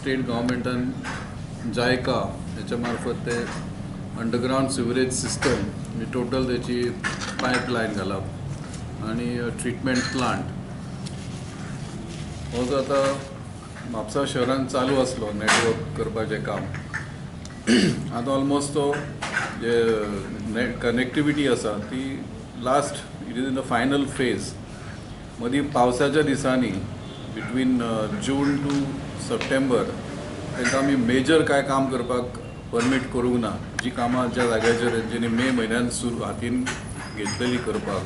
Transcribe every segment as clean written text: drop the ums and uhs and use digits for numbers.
State गव्हर्मेंटान जायका हेच्या मार्फत ते अंडरग्रावंड सिवरेज सिस्टम म्हणजे टोटल त्याची पायपलायन घालप आनी ट्रिटमेंट प्लांट हो जो आतां म्हापसा शहरान चालू आसलो नेटवर्क करपाचें काम, आतां ऑलमोस्ट तो जे कनेक्टिविटी आसा ती last it is in the final phase. मदीं पावसाच्या दिसांनी बिटवीन जून टू सप्टेंबर तांकां आमी मेजर कांय काम करपाक परमीट करूंक ना. जी कामां ज्या जाग्याचेर तेंच्यांनी मे म्हयन्यान सुरू हातीन घेतलेली करपाक,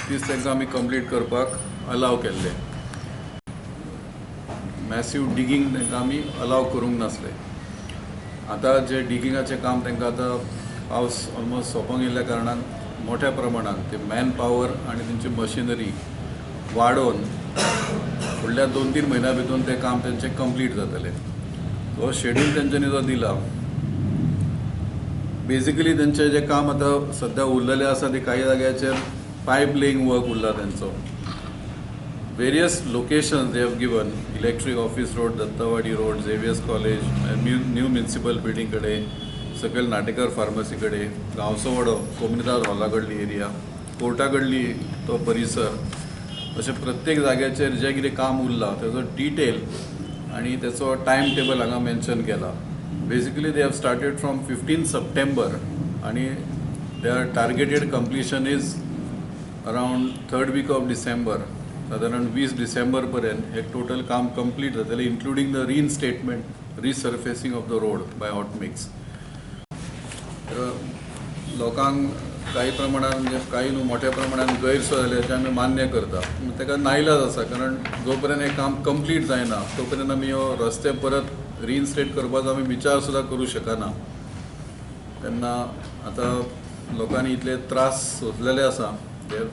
तीच तांकां आमी कंप्लीट करपाक अलाव केल्लें. मॅसीव डिगींग तांकां आमी अलाव करूंक नासलें. आतां जे डिगिंगाचें काम तांकां आतां पावस ऑलमोस्ट सोंपोंक येयल्ल्या कारणान मोठ्या प्रमाणान ते मॅन पावर आनी तेंची मशिनरी वाडोवन फुडल्या 2-3 म्हयन्या भितर तें काम तेंचें कंप्लीट जातलें. हो शेड्यूल तेंच्यांनी जो दिला, बेजिकली तेंचें जें काम आतां सद्या उरलेलें आसा तें काही जाग्याचेर पायप लेईंग वर्क उरला तेंचो. Various locations they have given: electric office road, Dattawadi road, Xavier's college, new municipal building कडेन, सकयल नाटेकर फार्मसी कडेन, गांवसोवाडो कोमुनिदाद हॉला कडली एरिया, कोर्टा कडली तो परिसर, अशें प्रत्येक जाग्याचेर जें कितें काम उरलां तेजो डिटेल आनी तेचो टायम टेबल हांगा मेन्शन केला. Basically, they have started from 15 September आनी their targeted completion is around third week of December. सादारण 20 डिसेंबर पर्यंत हे टोटल काम कंप्लीट जातलें, including the reinstatement, resurfacing of the road by hot mix. तर लोकांक काही प्रमाणान, म्हणजे काही न्हू, मोठ्या प्रमाणान गैरसोय जाल्या हेचें आमी मान्य करता. पूण ताका नाइलाज आसा, कारण जो पर्यंत हें काम कंप्लीट जायना तो पर्यंत आमी हो रस्ते परत रिइन्स्टेट करपाचो आमी विचार सुद्दां करूं शकना. तेन्ना आतां लोकांनी इतले त्रास सोंसलेले आसा. They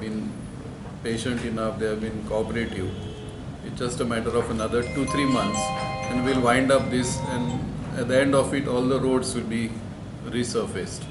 been patient enough, they have been cooperative. It's just a matter of another 2-3 months and we'll wind up this, and at the end of it all the roads will be resurfaced.